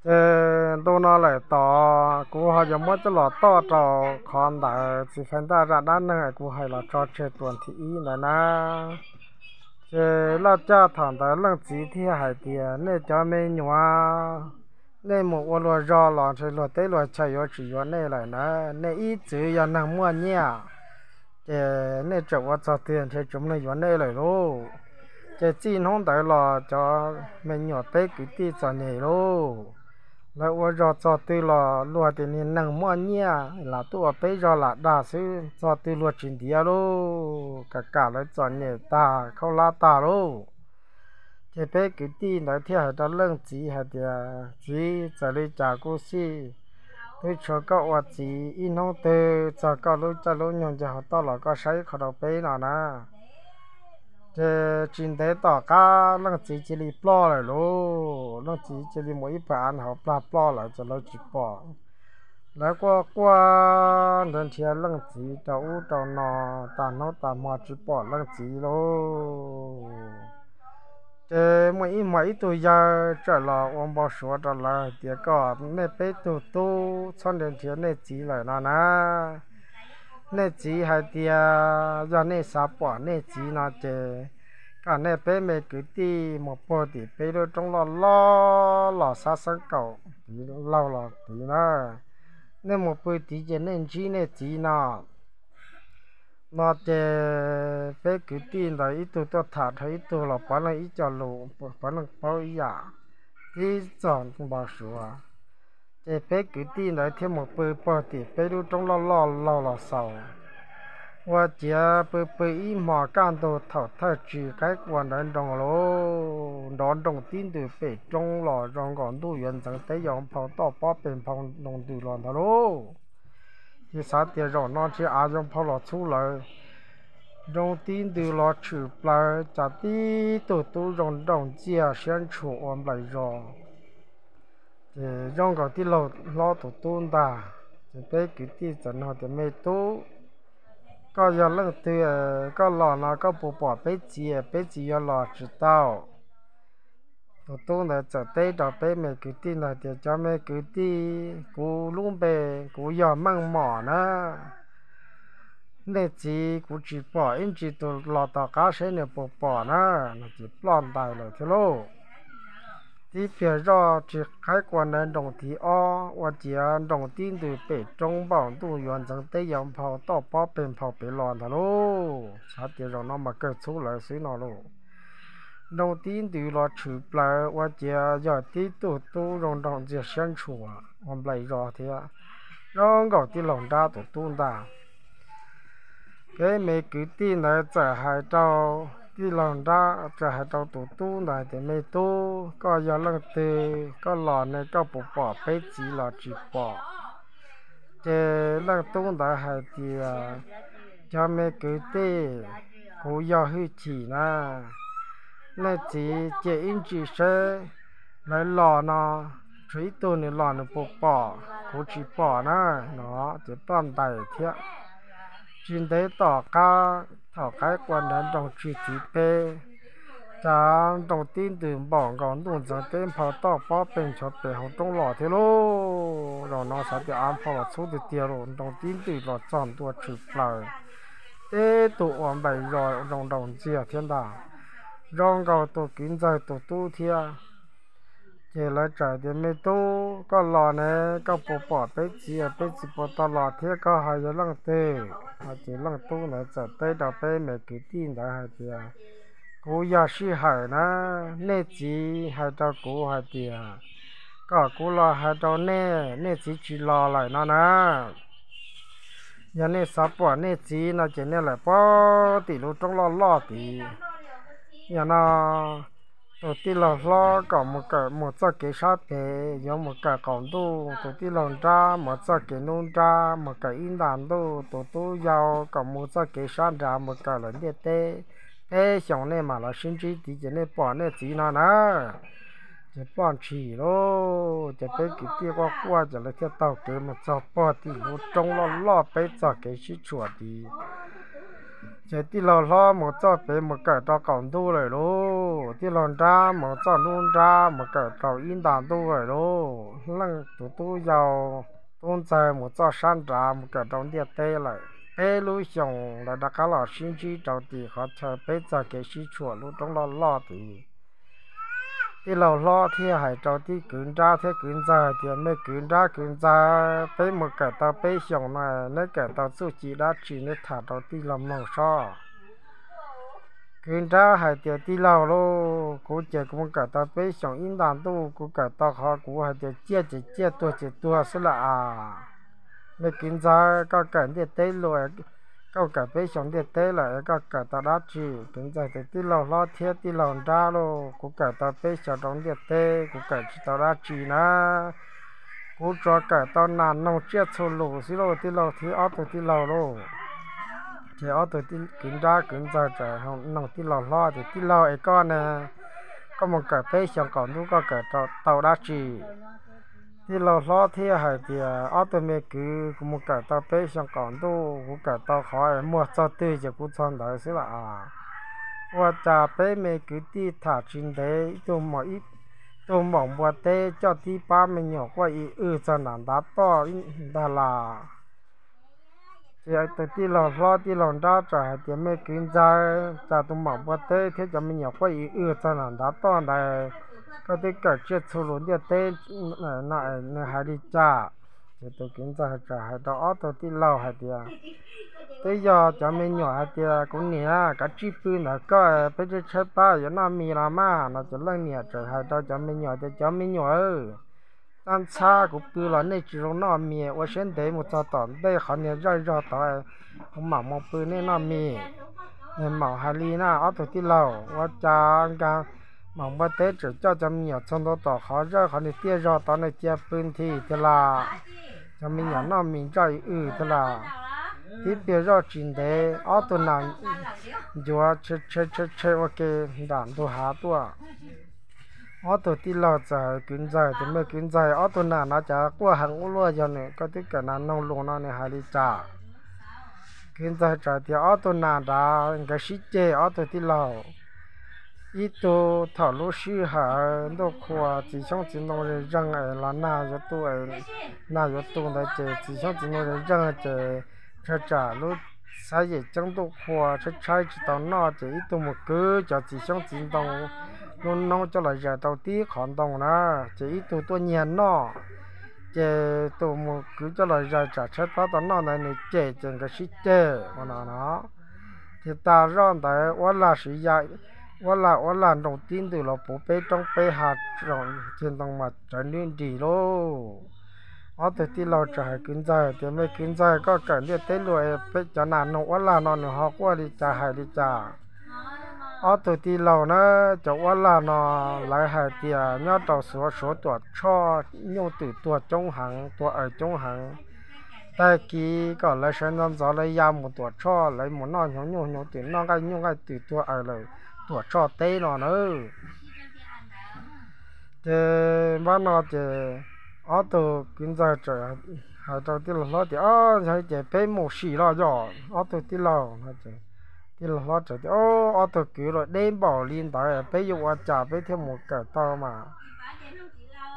Ces ntu no lawm tod kuv ho yuav muab coj los toj rau qhov ntawd txiv Fais Ntaj zaj dab neeg kuv hais los tso tseg tus thib ib ntawd na. Ces laj caj thaum ntawd leej txiv thiaj hais tias, nej cov me nyuam, nej mus ua luag zog los ntshe luag teb luag chaw yuav tsis yuav nej lawm na. Nej ib txwm yog neeg muaj nyiaj, ces nej tseem ua txog twg ntshe tsis muaj neeg yuav nej lawm lauj. Ces txij hnub ntawd los cov me nyuam peb kwv tij txom nyem lauj. Lawv ua zog txog twg los luag tias niag neeg muaj nyiaj lam tuaj ua peb zog lam dag xwb, txog twg luag tsis ntiav lauj, kam kam lawv txom nyem tag khaub hlab tag lauj. Ces peb kwv tij ntawd thiaj hais rau leej txiv hais tias, txiv, txawm li cas kuj xij, twb tshuav koj ua txiv, ib hnub twg txog koj lub caij lub nyoog nce hauv toj los koj saib qho rau peb no na. Ces tsis ntev tom qab leej txiv cia li ploj lawm lauj, leej txiv cia li mus ib pawg av hauv plag ploj lawm ces lawv tsis pom. Lawv quaj quaj nrhiav nrhiav leej txiv rau ub rau no, tas hnub tas hmo tsis pom leej txiv lauj. Ces muaj ib hmo ib tug yawg txawm los ua npau suav rau lawv hais tias, kom nej peb tug tub txhob nrhiav nrhiav nej txiv lawm no na. Nej txiv hais tias yog nej xav pom nej txiv no ces kom nej peb me kwv tij mus puag tim peb lub roob loj loj los xab xeeb kaum tid laug los tid na. Nej mus pw tid ces nej ntsib nej txiv no. No ces peb kwv tij ntawd ib tug tuaj tham dhau ib tug los puav leej ib co lus, puav leej paub ib yam, tib txog npau suav. Ces peb kwv tij ntawd thiaj mus pw puag tim peb lub roob loj loj laug los xaus. Ua ciav pw pw ib hmo kaj ntug thaum thawj tsis qaib qua nrawv nroos lauj, nrov nroos tib ntws pem roob los zoo nkaus ntuj yuav ntxeev teb yuav nphau toj pob peg nphau nroo ntws los ntag lauj. Ces xav tias zaum no ntshe av yuav nphau los txhub lawv. Nroo tib ntws los tshwm plaws cas tib tug tub zoo nraug ntxiag siab ntshua ua nplaim zos. Ces zoo nkaus tij laug hlob tus tub ntag. Ces peb kwv tij txawm nug tias, me tub, koj yog leej twg, koj los no koj puas pom peb txiv, peb txiv yuav los tsis tau? Tus tub ntawd txawm teb rau peb me kwv tij ntawd tias, cov me kwv tij, kuv lub npe kuv yog Meej Mom na. Nej txiv kuv tsis pom ib ntsis, tus los tom qab seb nws puas pom na. No ces ploj ntais lawm thiab lauj. Tib pliag zoj tsis qaib qua nrawv nroos thib ob, ua ciav nroo tib ntws pem roob npaum ntuj yuav ntxeev teb yuav nphau toj pob peg nphau pem los ntag lauj. Xav tias zaum no mas kawg txhub lawv xwb no lauj. Nroo tib ntws los tshwm plaws ua ciav yog tib tug tub zoo nraug ntxiag siab ntshua ua nplaim zos thiab, zoo nkaus tij laug nrab tus tub ntag. Peb me kwv tij ntawd txawm hais rau tij laug nrab, txawm hais rau tus tub ntawd tias, me tub, koj yog leej twg, koj los ne koj puas pom peb txiv los tsis pom? Ces leej tub ntawd hais tias, cov me kwv tij, kuv yog Hwj Chim na. Nej txiv cia ib ntsis seb, lawv los no tshuav ib tug nws los nws puas pom, kuv tsis pom na. No ces ploj ntais thiab. Tsis ntev tom qab thaum qaib qua nrawv nroos tsis txiv peb, cas nroo tib ntws npaum nkaus ntuj ntxeev teb nphau toj pob peg nchuav pem hauv roob los thiab lauj. Zaum no xav tias av nphau los txhub tiag tiag lauj, nroo tib ntws los txog ntua tshwm plaws, tib tug ua nplaim zos zoo nraug ntxiag thiab ntag, zoo nkaus tus kwv ntxawg tus tub thiab. Ces lawv txawm tias, me tub, koj los ne koj puas pom peb txiv, peb txiv puas tau los thiab, koj ho yog leej twg? Ces leej tub ntawd txawm teb rau peb me kwv tij ntawd hais tias, kuv yog Sij Hawm na. Nej txiv hais rau kuv hais tias kom kuv los hais rau nej, nej txiv tsis los lawm no na. Yog nej xav pom nej txiv no ces nej lawm puag tim lub roob loj loj tid. Yog no tus tij laug hlob kom mus kawm mus txoj kev sab pem, yuav mus kawm qaum ntuj, tus tij laug nrab mus txoj kev nruab nrab, mus kawm ib nta ntuj, tus tub yau kom mus txoj kev sab nrad, mus kawm lawm ntiaj teb, peb xyoos nej mam los sib ntsib tid ces nej pom nej txiv no na. Ces ploj ntshis lauj, ces peb kwv tij quaj quaj ces lawv thiaj taug kev mus txog puag tim lub roob loj loj peb txoj kev sib tshuam tid. Ces tij laug hlob mus txoj pem mus kawm rau qaum ntuj lawm lauj, tij laug nrab mus txoj nruab nrab mus kawm rau ib nta ntuj lawm lauj. Leej tus tub yau tub ntxawg mus txoj sab nrad mus kawm rau ntiaj teb lawm. Peb lub xyoos lawv rov qab los sib ntsib rau tim qhov chaw peb txoj kev sib tshuam lub roob loj loj tid. Tij laug hlob thiaj hais rau tij kwv nrab thiab kwv ntxawg tias, me kwv nrab kwv ntxawg, peb mus kawm tau peb xyoos no, neb kawm tau txuj ci dab tsi neb tham rau tij laug mloog sob. Kwv nrab hais tias, tij laug lauj, kuv ces kuv mus kawm tau peb xyoos ib nta ntuj, kuv kawm tau qhov kuv hais tias ciaj ces ciaj, tuag ces tuag xwb lawm as. Me kwv ntxawg, koj kawm ntiaj teb lawm, koj kawm peb xyoos ntiaj teb lawm es koj kawm tau dab tsi? Kwv ntxawg tias, tij laug hlob thiab tij laug nrab lauj, kuv kawm tau peb xyoos rau ntiaj teb kuv kawm tsis tau dab tsi na. Kuv tsuas kawm tau nas noog tsiaj txhu lus xwb lauj tij laug thiab ob tug tij laug lauj. Ces ob tug kwv nrab kwv ntxawg txawm noog tij laug hlob tias, tij laug es koj ne, koj mus kawm peb xyoos qaum ntuj koj kawm tau dab tsi? Tij laug hlob thiaj hais tias, ob tug me kwv, kuv mus kawm tau peb xyoos qaum ntuj, kuv kawm tau qhov es muag txog twg ces kuv txog ntawd xwb lawm as. Ua cas peb me kwv tij tham tsis ntev, ib tug maum npua teb coj tib pab me nyuam quaj ib wj txog nram ntav toj ntag las. Ces tus tij laug hlob tij laug nrab txawm hais tias, me kwv ntxawg, cas tus maum npua teb thiab cov me nyuam quaj ib wj txog nram ntav toj ntawd, koj twb kawm tsiaj txhu lus ntiaj teb no, nws hais li cas? Ces tus kwv ntxawg txawm hais rau ob tug tij laug hais tias, twb yog cov me nyuam hais tias, kuv niam, kav tsij pw ntawd koj, peb tshaib tshaib plab yuav noj mis los mas no. Ces leej niam txawm hais rau cov me nyuam tias, cov me nyuam, tab ntxhab kuv pw los nej tsis zoo noj mis, ua siab ntev mus txog tom ntej qhov niag zawj zog tod, kuv mam mus pw nej noj mis. Niag maum hais li na ob tug tij laug, ua cas nkag maum npua teb tseem coj cov me nyuam txog ntua tom qhov zawj qhov niag tiaj zog tod nws cia pw nthi tiag las. Cov me nyuam noj mis ntsaj ib wj tiag las. Tib pliag zoj tsis ntev ob tug nas ncuav tshe tshe ua ke nram ntug hav tuaj. Ob tug tij laug txawm hais kwv ntxawg tias, me kwv ntxawg, ob tug nas no cas quaj heev ua luaj, yog nws, koj twb kawm nas noog lus no nws hais li cas? Kwv ntxawg txawm tias, ob tug nas nrad nkawd sib ceg ob tug tij laug. Ib tug thaum lub sij hawm ntuj qhua txiv xyoob txiv ntoo zeeg zeeg es los nag yuav tu, nag yuav tu ntawd ces txiv xyoob txiv ntoo zeeg zeeg ces tsam lub xab yim ceeb ntuj qhua tshaib tshaib tsis tau noj ces ib tug mus kwv cov txiv xyoob txiv ntoo lub noob coj los zais rau tib qhov ntoo na, ces ib tug tuaj nyiag noj. Ces tus mus kwv coj los zais tsam tshaib plab tau noj ntawd nws cem ces nkawd sib ceg ua no no. Ces tas zoj ntawd uab lag siv ya, uab lag uab lag nroo tib ntws los puv peb roob peb hav, ceg ntoo mas rawv nrib nris lauj. Ob tug tij laug txawm hais kwv ntxawg tias, me kwv ntxawg, koj kawm ntiaj teb lus, peb cov nas noog uab lag no nws ho quaj li cas hais li cas? Ob tug tij laug na, cov uab lag no lawv hais tias nyob rau Suav, Suav Tuam Tshoj nyuj twm tuag coob heev, tuag aws coob heev. Tag kis kom lawv sawv ntxov ntxov lawv ya mus Tuam Tshoj, lawv mus noj hnyuv nyuj hnyuv twm, noj nqaij nyuj nqaij twm tuag aws lawm Tuam Tshoj teb no na. Ces npab no ces ob tug kwv ntxawg txawm hais rau tij laug hlob tias, o, yog li ces peb mus sim los yog? Ob tug tij laug, tij laug hlob txawm tias, ob tug kwv los deb npaum li ntawd peb yuav ua cas peb thiaj mus kawm tau mas?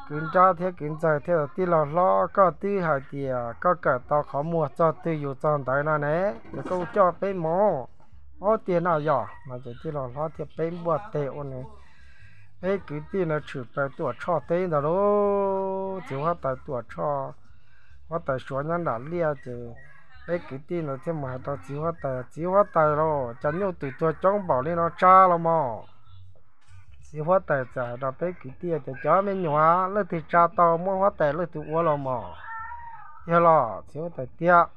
Kwv nrab thiab kwv ntxawg thiaj, tij laug hlob, koj twb hais tias koj kawm tau qhov muag txog twg yus txog ntawd no ne, ces koj coj peb mus. Ob, tiag no yog no ces tij laug hlob thiaj peb npuaj teg ua nws, peb kwv tij no tshwm plaws Tuam Tshoj teb ntag lauj. Txiv huab tais Tuam Tshoj, huab tais Suav nyob nram liaj ces peb kwv tij ntawd thiaj mus hais rau txiv huab tais, txiv huab tais lauj, cas nyuj twm tuag coob npaum li no tsa los mog? Txiv huab tais txawm hais rau peb kwv tij tias, cov me nyuam, leej twg tsa tau muab huab tais leej twg ua los mog. Tiag los? Txiv huab tais tias,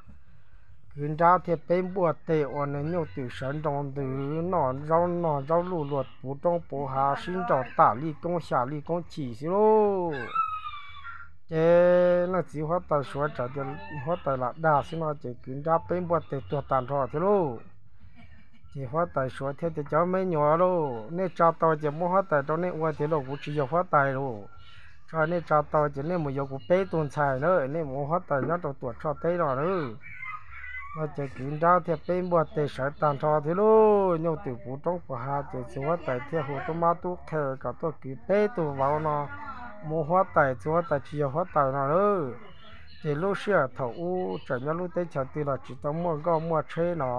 kwv nrab thiaj peb npuaj teg ua nws nyuj twm sawv nroo ntws noj zaub noj zaub luj luag puv roob puv hav sib nraus tam li koob xya li koob chim xwb lauj. Ces leej txiv huab tais Suav txawm tias huab tais lam dag xwb no ces kwv nrab peb npuaj teg tuag tag nrho thiab lauj. Ces huab tais Suav thiaj tias, cov me nyuam lauj, nej tsa tau ces muab huab tais rau nej ua tiag lauj, kuv tsis yog huab tais lauj. Tso nej tsa tau ces nej mus yuav kuv peb tug ntxhais na, nej mus ua huab tais nyob rau Tuam Tshoj teb no na. No ces kwv nrab thiaj peb npuaj tes sawv tag nrho thiab lauj. Nyuj twm puv roob puv hav ces txiv huab tais thiaj hu tub mab tub qhe kom tuaj kwv peb tug vauv no mus huab tais, txiv huab tais tsis yog huab tais no lauj. Ces lub sij hawm thaum ub tseem nyob lub teb chaws twg los tsis tau muaj nkoj muaj tsheb no,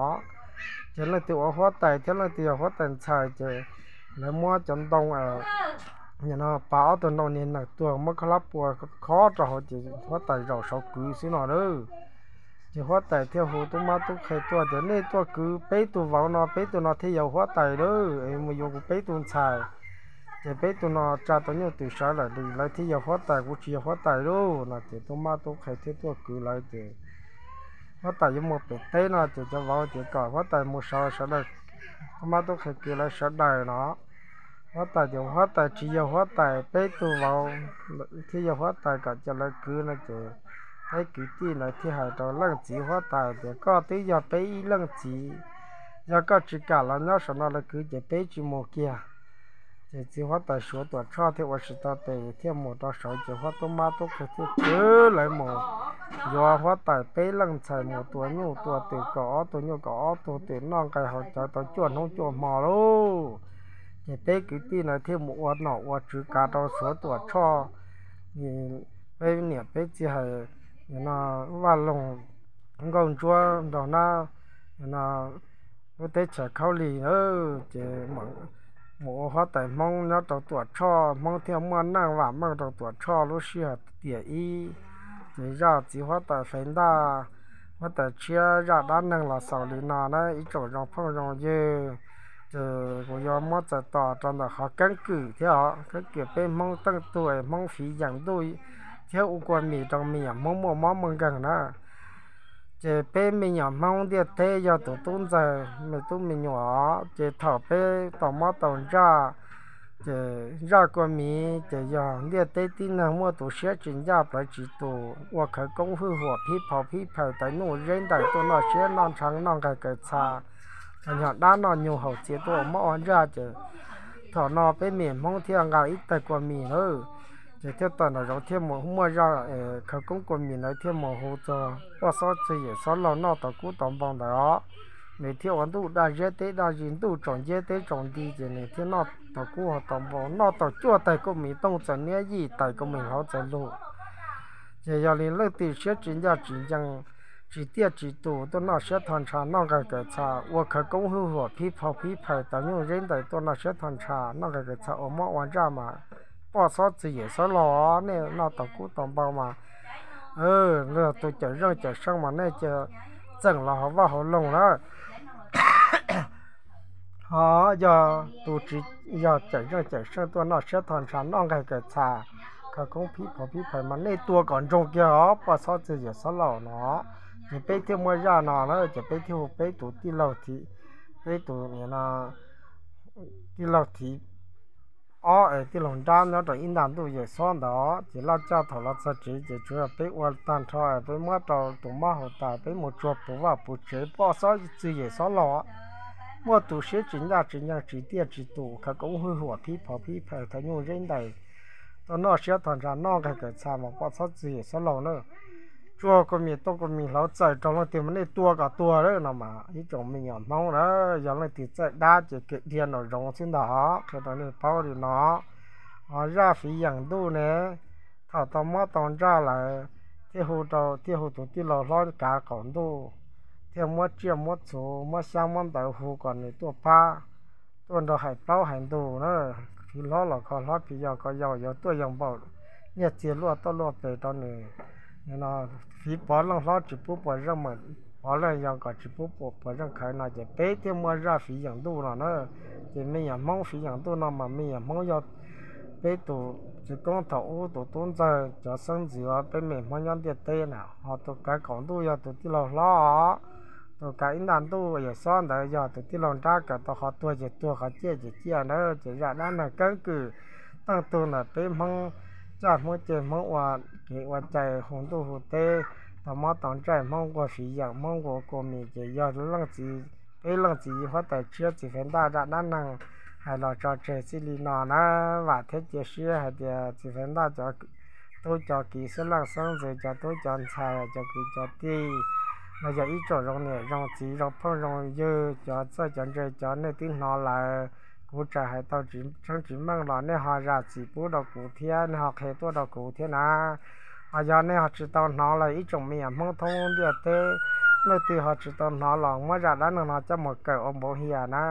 ces leej twg ua huab tais thiab leej twg yog huab tais ntxhais ces lawv muab cov ntoo, no pas ob tug ntoo niag nees tuag muab khaub hlab pua khob rau hauv ces huab tais zaum saud kwv xwb no lauj. Ces huab tais thiaj hu tub mab tub qhe tuaj tias nej tuaj kwv peb tug vauv no, peb tug no thiaj yog huab tais lauj, es mus yuav kuv peb tug ntxhais. Ces peb tug no tsa tau nyuj twm sawv lawm, lawv thiaj yog huab tais, kuv tsis yog huab tais lauj no. Ces tub mab tub qhe thiaj tuaj kwv lawv ces huab tais yuav mus pem teb no ces cov vauv tias kom huab tais mus sawv sawv daws, tub mab tub qhe kwv lawv sawv daws no. Huab tais tias huab tais tsis yog huab tais, peb tug vauv thiaj yog huab tais, kom cia lawv kwv no ces peb kwv tij ntawd thiaj hais rau leej txiv huab tais tias koj twb yog peb ib leej txiv, yog koj tsis kam los nyob saum no lawv kwv ces peb tsis mus kiag. Ces txiv huab tais Suav Tuam Tshoj thiaj ua tsis tau tes thiaj mus rau saud ces huab tub mab tub qhe thiaj kwv lawv mus yuav huab tais peb leej ntxhais mus tua nyuj tua twm, kaum ob tug nyuj kaum ob tug twm noj nqaij haus cawv tau cuaj hnub cuaj hmo lauj. Ces peb kwv tij ntawd thiaj mus ua nom ua tswv kav rau Suav Tuam Tshoj, peb niam peb txiv hais, no, Vaj Loog, Nkauj Ntsuab nrog nab, no, lub teb chaws Khaub Lig na, ces mus ua huab tais Hmoob nyob rau Tuam Tshoj, Hmoob thiaj muaj neej vam meej rau Tuam Tshoj lub sij hawm tiam ib. Ces zaj txiv huab tais Fev Ntaj, huab tais tshiab zaj dab neeg los xaus li no na ib tsoom zoo phooj zoo ywg. Ces kuv yuav muab txais tos rau ntawm qhov keeb kwm thiab os, keeb kwm peb Hmoob teej tug es Hmoob fiv yeem ntuj thiab ua kua mis rau me nyuam Hmoob muaj mob muaj nkeeg na. Ces peb me nyuam Hmoob ntiaj teb yog tus tub ntxawg me tub me nyuam os, ces thaum peb tau mob tau ntsaj, ces zaj kua mis ces yog ntiaj teb tib neeg muaj tus siab tsis ncaj plawv tsis tus, ua khawv koob hwj huam phib phau phib phaws tawv nuj zeb ntais tuaj noj siab noj ntshav noj nqaij kawm txha, los yog dab noj nyuj haus txias tuaj ua mob ua ntsaj ces thaum no peb me Hmoob thiaj nqa ib tag kua mis lawm. Ces thiaj tawm nram zoov thiaj mus muaj zaj khawv koob kua mis ntawd thiaj mus hu txog poj xob txwg yawm xob laug noj tau kub tau npau ntawd os. Nws thiaj ua ntuj daj ziab teb daj zis ntuj tsaus nciab teb tsaus nti ces nws thiaj noj tau kub tau npau, noj tau cuaj tag kua mis tooj txawm niab yim tais kua mis hlauv txawm lug. Ces yog li leej twg siab tsis ncaj tsis ncees, tsis tiaj tsis tus tuaj noj siab thoj ntsha noj nqaij kawm txha, ua khawv koob hwj huam phib phau phib phaws tawv nuj zeb ntais tuaj noj siab thoj ntsha noj nqaij kawm txha ua mob ua ntsaj mas poj xob txwg yawm xob laug nej noj tau kub tau npau mas, tus cawm zeej cawm seej mas nej cia txeem los hauv vaj hauv loog na. Ho yog tus tsis yog cawm zeej cawm seej tuaj noj siab thoj ntsha noj nqaij kawm txha, khawv koob phib phau phib phaws mas nej tua kom ntsoog kiag os poj xob txwg yawm xob laug no. Ces peb thiaj muaj zaj no na, ces peb thiaj hu peb tus tij laug, peb tus tij laug thib ob es tij laug nrab nyob rau ib nta ntuj yawm xob ntawd. Ces laj caj thaum los txog tsev ces tsuas yog peb ua tag nrho, peb muab rau tus mob haus tas peb mus tsuag puv vaj puv tsev, poj xob txwg yawm xob laug muaj tus siab tsis ncaj tsis ncees tsis tiaj tsis tus, khawv koob hwj huam phib phau phib phaws tawv nuj zeb ntais tuaj noj siab thoj ntsha noj nqaij kawm txha mas poj xob txwg yawm xob laug na. Tsuag kua mis tooj kua mis hlauv txawm rau leej twg mas nej tua kom tuag lawm no mas ib tsoom me nyuam Hmoob na, yog leej twg txawj dab ces kem dhia nraum zoov xwb ntag, qhia rau nej paub li no. Ho zaj fiv yeem ntuj ne, thaum tau mob tau ntsaj lawm, thiaj hu rau, thiaj hu tus tij laug hlob kav qaum ntuj, thiaj muab tsiaj muab txhu muab xyab muab ntawv hu kom nws tuaj pab, tuaj nrog hais plaub hais ntug na. Fiv hlob los kho hlob, fiv yau kho yau, yuav tuaj yau npaum nyiaj txiag luaj toj luaj pes rau nws. Fiv pov leej hlob tsis pub pov leej, pov leej yau kom tsis pub pov leej khawv no ces peb thiaj muaj zaj fiv yeem ntuj no na. Ces me nyuam Hmoob fiv yeem ntuj no mas me nyuam Hmoob yog peb tus txiv koob thaum ub tus tub ntxawg cov xeeb ntxwv peb me Hmoob nyob ntiaj teb na. Ho tus kav qaum ntuj yog tus tij laug hlob, tus kav ib nta ntuj yawm xob ntawd yog tus tij laug nrab, kav tau qhov tuag ces tuag, qhov ciaj ces ciaj ntawd. Ces zaj dab neeg keeb kwm teej tug ntawm peb Hmoob, caj Hmoob ceg Hmoob ua kev ua cai hu ntuj hu teb, tau mob tau ntsaj Hmoob nquag fiv yeem Hmoob nquag kua mis ces yog leej txiv, peb leej txiv huab tais tshiab txiv Faiv Ntaj zaj dab neeg hais los tso tseg txij li no na. Vam thiab cia siab hais tias txiv Faiv Ntaj cov tub cov kiv xeeb leej xeeb ntxwv, cov tub cov ntxhais, cov kwv cov tij, los yog ib tsoom zoo niam zoo txiv zoo phooj zoo ywg, cov txawj cov ntse cov nej twb hnov lawm. Kuv tsam hais tau tseeb tsis meej los nej ho zam txim pub rau kuv thiab, nej ho qhia tuaj rau kuv thiab na. Ho yog nej ho tsis tau hnov los ib tsoom me nyuam Hmoob thoob ntiaj teb, leej twg ho tsis tau hnov los muab zaj dab neeg no coj mus kawm ua npaum hiam na,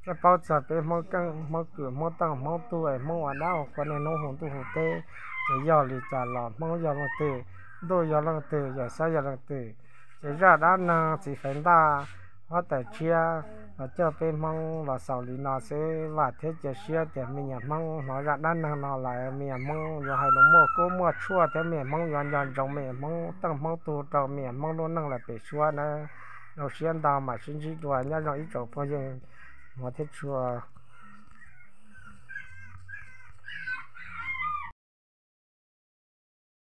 thiaj paub txog peb Hmoob keej Hmoob kwm Hmoob teej Hmoob tug es Hmoob ua dab ua qhua niaj hnub hu ntuj hu teb. Ces yog li cas los Hmoob yog leej twg, ntuj yog leej twg, Yawm Xab yog leej twg, ces zaj dab neeg txiv faiv ntaj huab tais tshiab los coj peb Hmoob los xaus li no xwb. Vam thiab cia siab tias me nyuam Hmoob hnov zaj dab neeg no lawm me nyuam Hmoob yuav hais lus muaj kuab muaj tshuaj thiab me nyuam Hmoob yuav nco ntsoov me nyuam Hmoob teej Hmoob tug rau me nyuam Hmoob lub neej lawm pem suab na. Zoo siab ntau, mam sib ntsib dua, nyob zoo ib tsoom phooj ywg hmov thiab tshua.